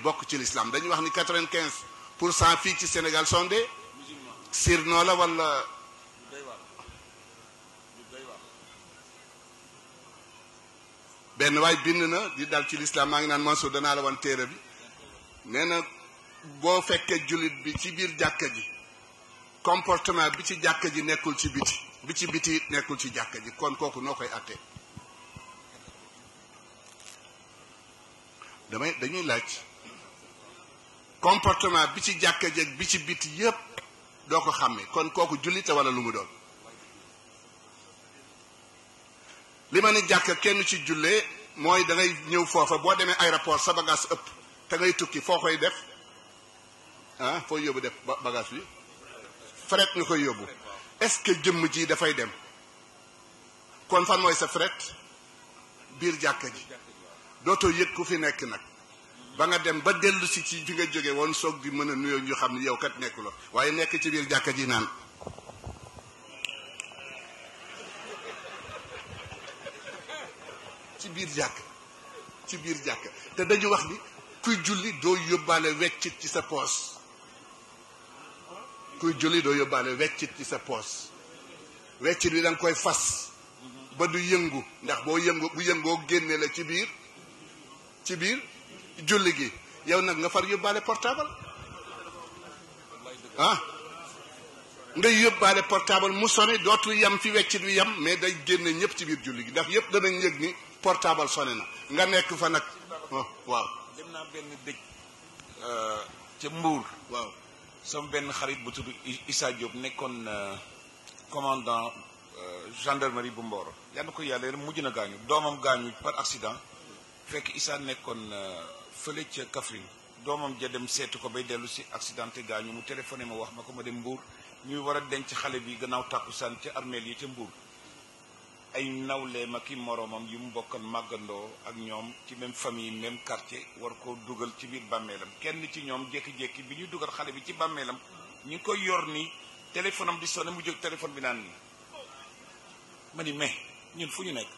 bokk ci l'islam dañuy wax ni 95% fii ci Sénégal sont des sirno la wala benn waay bind na di dal ci l'islam maa ngi naan Mansour danaa la wan téere bi nee na boo fekkee jullit bi ci biir jàkka ji comportement bi ci jàkka ji nekkul ci biti bi ci biti nekkul ci jàkka ji kon kooku noo koy attee dañuy laaj comportement bi ci jàkka ji ak bi ci biti yépp doo ko xàmmee kon kooku jullite wala lu mu doon li ma ni jàkka kenn ci jullee mooy da ngay ñëw foofa boo demee aéroport sa bagage ëpp te ngay tukki foo koy def foo yóbbu def bagage bi fret nga koy yóbbu est-ce que jëmm ji dafay dem kon fan mooy sa fret biir jàkka ji dootoo yëg ku fi nekk nag ba nga dem ba dellu si ci fi nga jóge woon soog di mën a nuyoo ñu xam ne yow kat nekkuloo waaye nekk ci biir jàkka ji naan ci biir jàkk te dañu wax ni kuy julli doo yóbbaale weccit ci sa poos ci sa poos weccit bi da nga koy fas ba du yëngu ndax bu yëngoo génne la ci biir julli gi yow nag nga far yóbbaale portable nga yóbbaale portable mu sone dootul yam fi weccit wi yam mais day génne ñëpp ci biir julli gi ndax yëpp danañ yëg ni portable sone na nga nekk fa nag waaw dem naa benn dëj ca Mbuur waaw sama benn xarit bu tudd Issa Diop nekkoon commandant gendarmerie bu Mboro yal na ko yàlla mujj na gaañu doomam gaañu par accident fekk Issa nekkoon fële ca Kaffrine doomam ja dem seetu ko bay dellu si accidenté gaañu mu téléphoné ma wax ma ko ma dem Mbuur ñuy war a denc xale bi gannaaw tàkkusaan ca armeel yi ca Mbuur ay nawleem ak i moroomam yu mu bokkan màggandoo ak ñoom ci même famille même quartier war koo dugal ci biir bàmmeelam kenn ci ñoom jékki-jékki bi ñuy dugal xale bi ci bàmmeelam ñu ngi koy yor nii téléphone am di sonné mu jóg téléphone bi naan nii ma ni mais ñun fu ñu nekk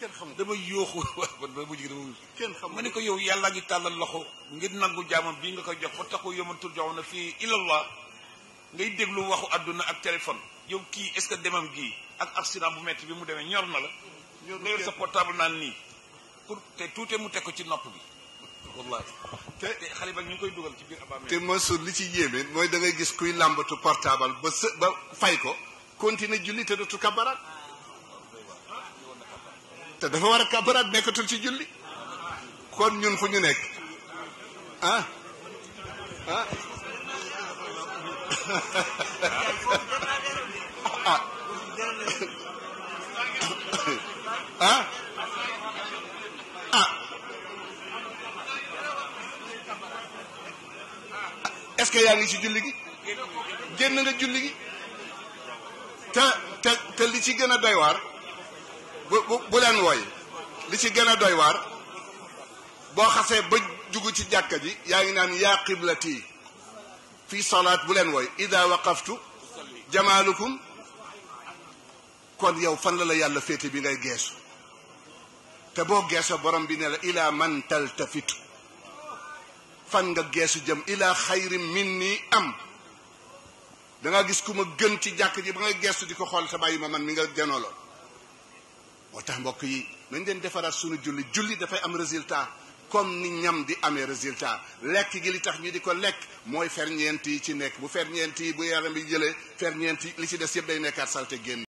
kenn xam dama yooxu ba mujj dama kenn xam ma ni ko yow yàlla ngi tàllal loxo ngir nangu jaamam bii nga koy jox ba taxu yomantul jox na fii ilallah ngay déglu waxu àdduna ak téléphone yow kii est-ce que demam gii ak accident bu metti bi mu demee ñor na la nga yor sa portable naan nii pour te tuute mu teg ko ci nopp bi wallahi te xale ba ñu ngi koy dugal ci biir abamee te Mansour li ci yéeme mooy da ngay gis kuy làmbatu portable ba fay ko continuer julli te dootu kabaraat te dafa war a kabaraat nekkatul ci julli kon ñun fu ñu nekk est-ce que yaa ngi ci julli gi génn nga julli gi te li ci gën a doy waar bu leen wooy li ci gën a doy waar boo xasee ba jugu ci jàkka ji yaa ngi naan yaa qiblati fii salaat bu leen wooy ida waqaftu jamaalukum kon yow fan la yàlla féete bi ngay geesu te boo geesoo borom bi ne la ila man taltafitu fan nga geesu jëm ila xayrin minni am da nga gis ku ma gën ci jàkk ji ba ngay geesu di ko xool te bàyyi ma man mi nga janooloon moo tax mbokk yi nañ leen defaraat sunu julli dafay am résultat comme ni ñam di amee résultat lekk gi li tax ñu di ko lekk mooy ferñeent yi ci nekk bu ferñeent yi bu yaram bi jëlee ferñeent yi li ci des yëpp day nekkaat salte génn